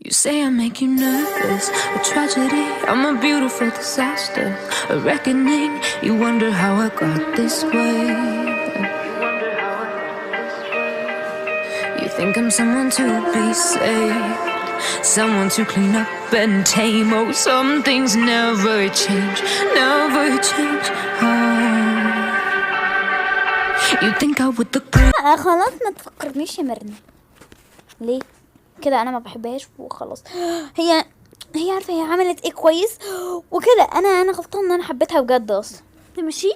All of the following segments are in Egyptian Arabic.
You say I make you nervous, a tragedy. I'm a beautiful disaster, a reckoning. You wonder how I got this way. You think I'm someone to be saved, someone to clean up and tame. Oh, some things never change, never change. Oh. You think I would look good. خلاص ما تفكرنيش يا ميرنا. ليه كده؟ انا ما بحبهاش وخلاص. هي عارفه هي عملت ايه كويس وكده. انا غلطانة ان انا حبيتها بجد اصلا. تمشي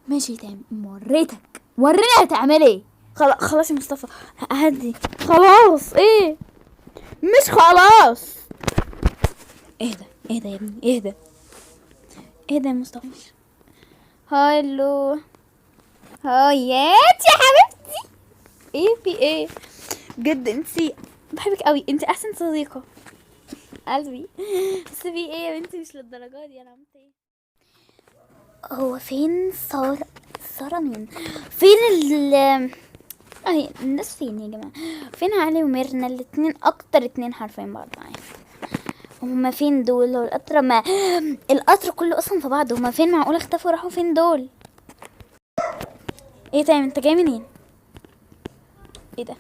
ماشي تمام، وريتك، وريني هتعمل ايه. خلاص خلاص يا مصطفى هدي، خلاص. ايه مش خلاص؟ اهدى اهدى يا ابني، اهدى اهدى يا مصطفى. hello هايات يا حبيبتي. ايه في ايه؟ بجد انتي بحبك قوي، انتي احسن صديقة قلبي. بس في ايه يا بنتي؟ مش للدرجة دي. انا عملت ايه؟ هو فين سارة؟ سارة مين؟ فين ال اهي الناس فين يا جماعة؟ فين علي وميرنا؟ الاتنين اكتر اتنين حرفين بعض معايا. هما فين دول؟ هو القطر، ما القطر كله اصلا في بعض. هما فين؟ معقول اختفوا؟ راحوا فين دول؟ ايه؟ طيب انت جاي منين؟ ايه ده؟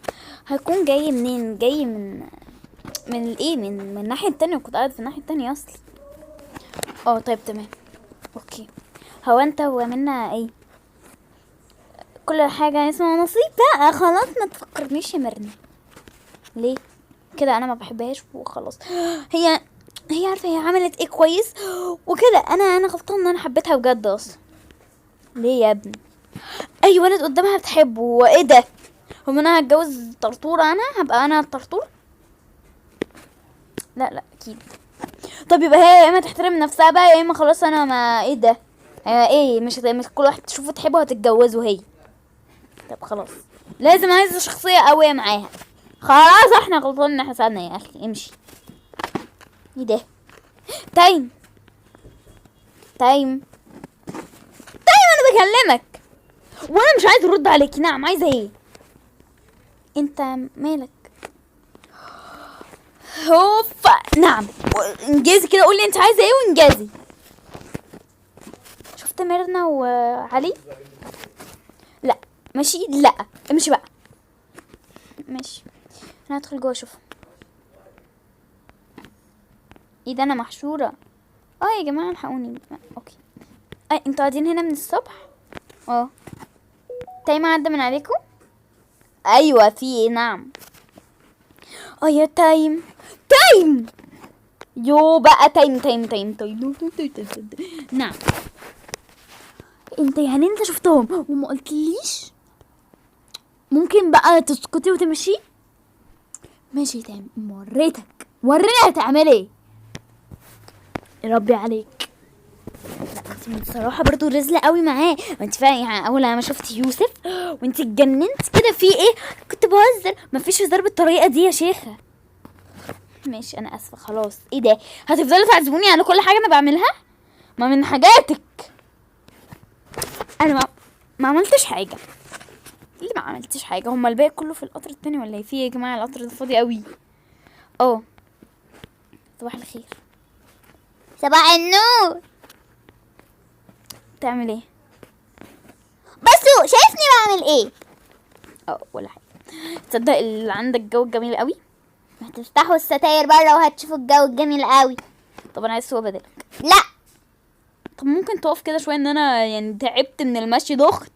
هيكون جاي منين؟ جاي من الايه، من الناحية التانية. كنت قاعد في الناحية التانية اصلا. اه طيب تمام okay. هو انت ومنا ايه؟ كل حاجة اسمها نصيب بقى. خلاص ما تفكرنيش يا ميرنا. ليه كده؟ انا ما بحبهاش وخلاص. هي عارفة هي عملت ايه كويس وكده. انا غلطانة ان انا حبيتها بجد اصلا. ليه يا ابني؟ اي ولد قدامها بتحبه. هو ايه ده؟ هو انا هتجوز طرطورة؟ انا هبقى انا الطرطور؟ لا لا اكيد. طب يبقى هي يا اما تحترم نفسها بقى يا اما خلاص. انا ما ايه ده؟ ايه مش كل واحد تشوفه تحبه هتتجوزه هي؟ طب خلاص لازم عايزه شخصية قوية معاها. خلاص احنا غلطانين، احنا ساعدنا يا اخي. امشي. ايه ده؟ تايم تايم تايم، انا بكلمك وانا مش عايز ارد عليك. نعم عايزه ايه؟ انت مالك؟ هوف نعم انجازي كده، قولي انت عايزه ايه وانجازي. شفت ميرنا وعلي؟ لا ماشي، لا امشي بقى. ماشي انا هدخل جوه اشوفهم. ايه ده؟ انا محشوره. اه يا جماعة الحقوني. okay اي انتوا قاعدين هنا من الصبح؟ اه تايم عدى من عليكم؟ ايوه في ايه؟ نعم. اه يا تايم تايم يو بقى تايم تايم تايم تايم تايم تايم تايم. نعم انت يعني انت شفتهم وما قلتليش؟ ممكن بقى تسكتي وتمشي؟ ماشي تمام، وريتك، وريني هتعمل ايه. يا ربي عليك. لا انت بصراحة برضو رزلة قوي معاه. وانت فاهم يعني اول ما شفت يوسف وانت اتجننت كده. في ايه؟ كنت بهزر. مفيش هزار بالطريقة دي يا شيخة. ماشي انا اسفة خلاص. ايه ده؟ هتفضلوا تعذبوني على كل حاجة انا بعملها؟ ما من حاجاتك. انا ما عملتش حاجة. اللي ما عملتش حاجة هما الباقي كله في القطر التاني ولا ايه؟ في ايه يا جماعة؟ القطر ده فاضي قوي. اه صباح الخير. صباح النور. تعمل ايه؟ بصوا شايفني بعمل ايه؟ اه ولا حاجة. تصدق اللي عندك جو جميل قوي. هتفتحوا الستاير بره وهتشوفوا الجو الجميل قوي. طب انا عايز اسوق بدلك. لا. طب ممكن تقف كده شوية؟ ان انا يعني تعبت من المشي، ضغط.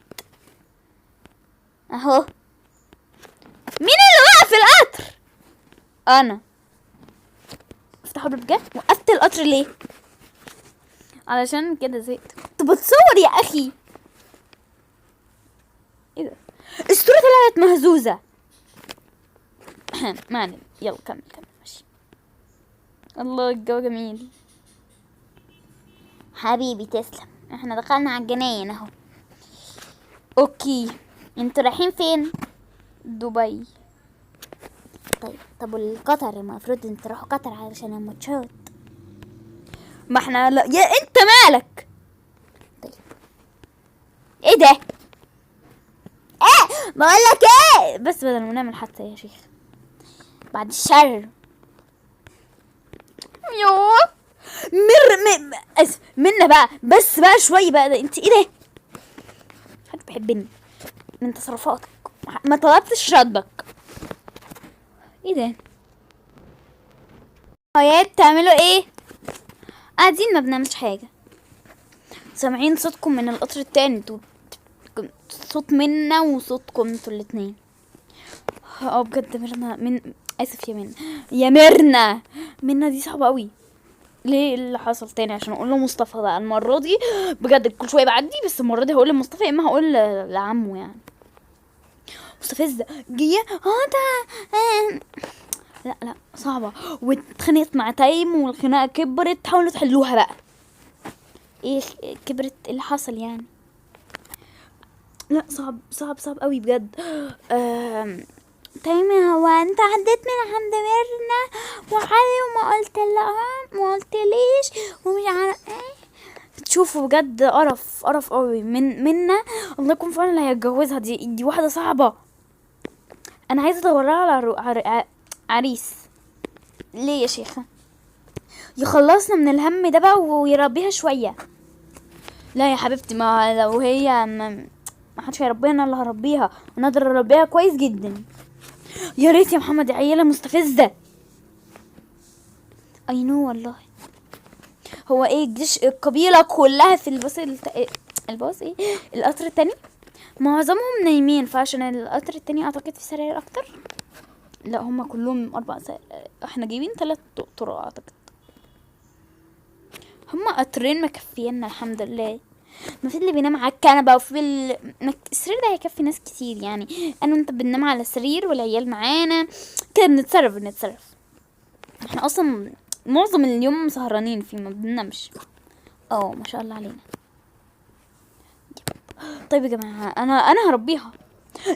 اهو. مين اللي وقف القطر؟ انا. افتحوا الباب بجد. وقفت القطر ليه؟ علشان كده زهقت. كنت بتصور يا اخي. ايه ده؟ الصورة طلعت مهزوزة. ما علينا، يلا كمل كمل. ماشي. الله الجو جميل. حبيبي تسلم. احنا دخلنا على الجناين اهو. okay. انتوا رايحين فين؟ دبي. طيب طب والقطر؟ المفروض انتوا تروحوا قطر علشان الماتشات. ما احنا لا يا انت مالك؟ طيب ايه ده؟ ايه بقول لك ايه؟ بس بدل ما نعمل حادثة يا شيخ. بعد الشر. يوه مر م... منا بقى، بس بقى شوية بقى. ده انت ايه ده؟ حد بيحبني من تصرفاتك، ما طلبتش ردك. ايه ده؟ هيا بتعملوا ايه؟ قاعدين ما بنعملش حاجة. سامعين صوتكم من القطر التاني، انتوا صوت منا وصوتكم انتوا الاتنين. اه بجد ميرنا، من اسف يا منا، يا ميرنا، منا دي صعبة قوي. ليه اللي حصل تاني؟ عشان اقول له مصطفى بقى المرة دي بجد، كل شوية بعدي، بس المرة دي هقول لمصطفى يا اما هقول لعمه. يعني مستفزة جيه. اه لا لا صعبة. واتخانقت مع تيم والخناقه كبرت، حاولوا تحلوها بقى. ايه كبرت؟ إيه اللي حصل يعني؟ لا صعب صعب صعب قوي بجد. تيم هو انت عديت من عند ميرنا وعلي وما قلت لها، ما قلت ليش ومش عارف ايه. تشوفوا بجد قرف قرف قوي من منا. الله يكون في عون اللي هيتجوزها، دي واحدة صعبة. انا عايزه ادور لها على عريس. ليه يا شيخه؟ يخلصنا من الهم ده بقى ويربيها شوية. لا يا حبيبتي، ما لو هي ما حدش هيربيها، انا اللي هربيها، وانا اقدر اربيها كويس جدا. يا ريت يا محمد، عيله مستفزة. I know والله. هو ايه الجيش القبيلة كلها في الباص الباص ايه القطر التاني؟ معظمهم نايمين، فعشان القطر التاني اعتقد في سراير اكتر. لا هما كلهم 4 سراير، احنا جايبين 3 طرق اعتقد. هما قطرين مكفينا الحمد لله. ما في اللي بينام على الكنبة، وفي السرير ده هيكفي ناس كتير يعني. انا وانت بننام على السرير والعيال معانا كده، بنتصرف. احنا اصلا معظم اليوم سهرانين فيه، ما بننامش. ما شاء الله علينا. طيب يا جماعة، انا هربيها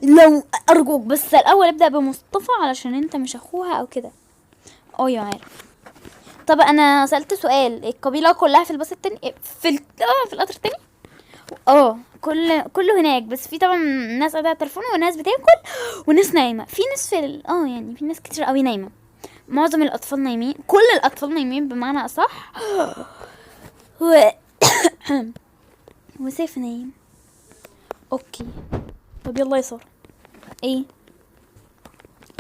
لو ارجوك، بس الاول ابدا بمصطفى علشان انت مش اخوها او كده. يا عارف. طب انا سألت سؤال، القبيلة كلها في الباص التاني، في في القطر التاني؟ كله هناك، بس في طبعا ناس قاعدة على التليفون وناس بتاكل وناس نايمة. في ناس في ال-، يعني في ناس كتير قوي نايمة. معظم الاطفال نايمين، كل الاطفال نايمين بمعنى اصح. وسيف نايم. okay طب يلا يا ساره. ايه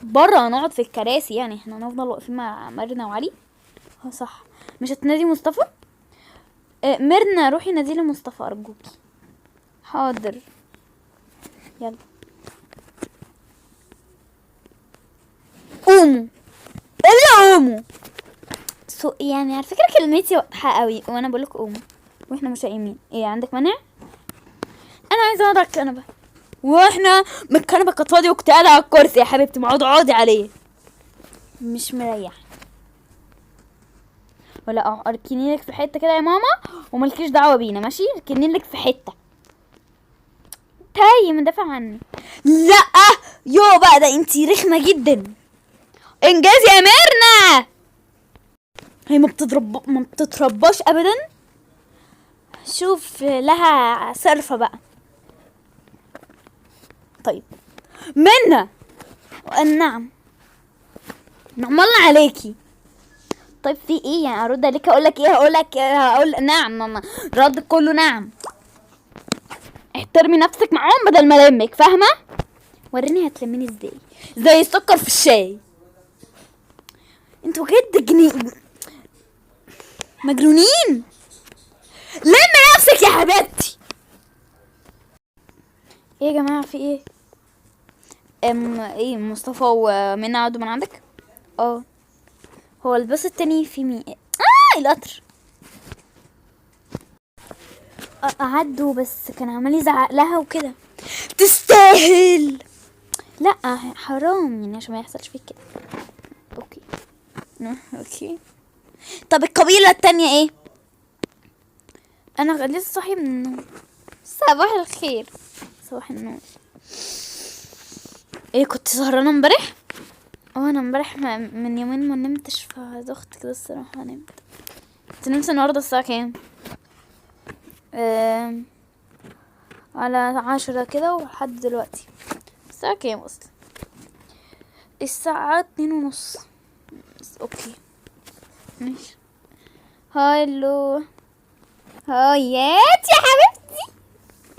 بره هنقعد في الكراسي يعني، احنا هنفضل واقفين مع ميرنا وعلي. صح، مش هتنادي مصطفى؟ ميرنا روحي نادي لي مصطفى ارجوكي. حاضر يلا قوموا، الا قوموا. يعني على فكرة كلمتي واضحة قوي وانا بقولك قوموا واحنا مش قايمين. ايه عندك مانع؟ انا عايزه اقعد على الكنبة، واحنا من الكنبة كانت فاضية وكنت قاعدة على الكرسي يا حبيبتي. ما اقعدي عليه، مش مريح. ولا اركني لك في حتة كده يا ماما وملكيش دعوه بينا، ماشي؟ اركني لك في حتة. تايم دافع عني. لا يو بقى ده انتي رخمة جدا. انجاز يا ميرنا. هي ما بتترباش ابدا. شوف لها صرفه بقى. طيب منا. نعم نعم الله عليكي. طيب في ايه يعني؟ ارد عليك اقول لك ايه؟ هقول لك، هقول نعم ماما. رد كله نعم. احترمي نفسك معاهم بدل ما المك، فاهمه؟ وريني هتلميني ازاي، زي السكر في الشاي. انتوا بجد مجنونين. لم نفسك يا حبيبتي. ايه يا جماعة في ايه؟ ايه مصطفى ومنى قعدوا من عندك؟ هو الباص التاني في مين؟ القطر. عدوا بس كان عمال يزعق لها وكده. تستاهل. لا حرام يعني عشان ما يحصلش فيك كده. okay okay. طب القبيلة التانية ايه؟ انا لسه صاحية من النوم. صباح الخير. صباح النور. ايه كنت سهرانة امبارح؟ انا امبارح من يومين ما نمتش، فدخت كده الصراحة نمت. انت نمت النهارده الساعة كام؟ على 10 كده ولحد دلوقتي. الساعة كام اصلا؟ الساعة 2:30. okay ماشي. hello، هايات يا حبيبتي.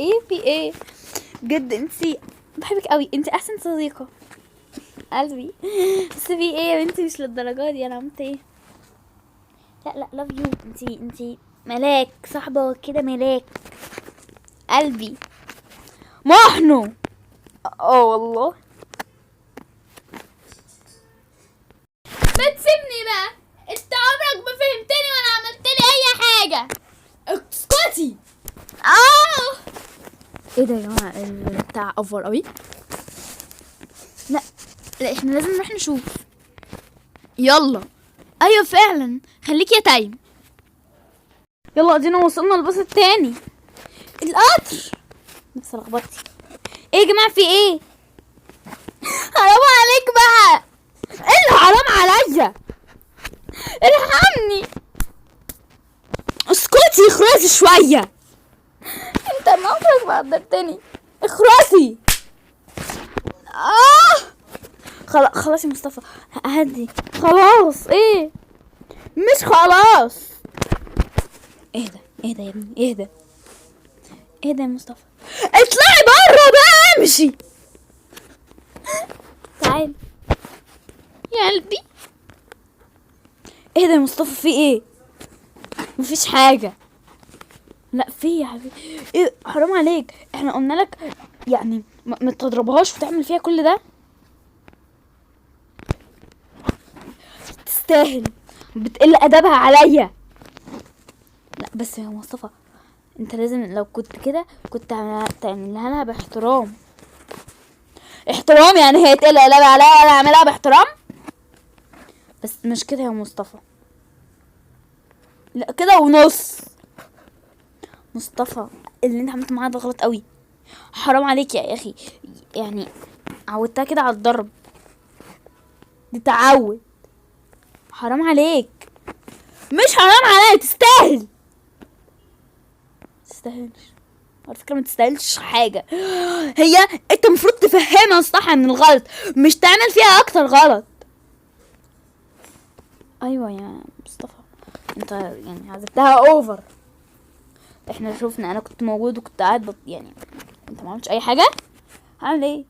ايه في ايه؟ بجد انتي بحبك قوي، انتي احسن صديقة قلبي. بس في ايه يا بنتي؟ مش للدرجة دي، انا عملت ايه؟ لا لا love you، انتي ملاك، صاحبة كده ملاك قلبي. محنو اه والله. ما تسيبني بقى، انت عمرك ما فهمتني ولا عملت لي اي حاجة. اسكتي. ايه ده يا جماعة؟ البتاع over قوي. لا لا احنا لازم نروح نشوف. يلا. ايوه فعلا، خليك يا تايم. يلا ادينا وصلنا الباص التاني، القطر. نفس لخبطتي. ايه يا جماعة في ايه؟ حرام عليك بقى. ايه اللي حرام عليا؟ ارحمني. اسكتي اخرسي شوية. انت ما عمرك ما قدرتني. اخرسي. خلاص خلاص يا مصطفى هدي. خلاص ايه؟ مش خلاص. اهدى اهدى يا ابني، اهدى اهدى يا مصطفى. اطلعي بره بقى، امشي. تعال يا قلبي. اهدى يا مصطفى، في ايه؟ مفيش حاجة. لا في يا حبيبي. ايه حرام عليك، احنا قلنا لك يعني ما تضربهاش وتعمل فيها كل ده. تستاهل، بتقل ادبها عليا. لا بس يا مصطفى انت لازم، لو كنت كده كنت تعملها لها باحترام. احترام يعني هي تقل ادبها عليا وانا اعملها باحترام؟ بس مش كده يا مصطفى، لا كده ونص. مصطفى اللي انت عملته معاه ده غلط قوي، حرام عليك يا اخي. يعني عودتها كده على الضرب، دي تعود. حرام عليك. مش حرام عليا، تستاهل. تستاهلش على فكرة، ما تستاهلش حاجة. هي انت المفروض تفهمها الصح من الغلط، مش تعمل فيها اكتر غلط. ايوه يا مصطفى انت يعني عذبتها اوفر. احنا شفنا، انا كنت موجود وكنت قاعد يعني انت ما عملتش اي حاجة. هعمل ايه؟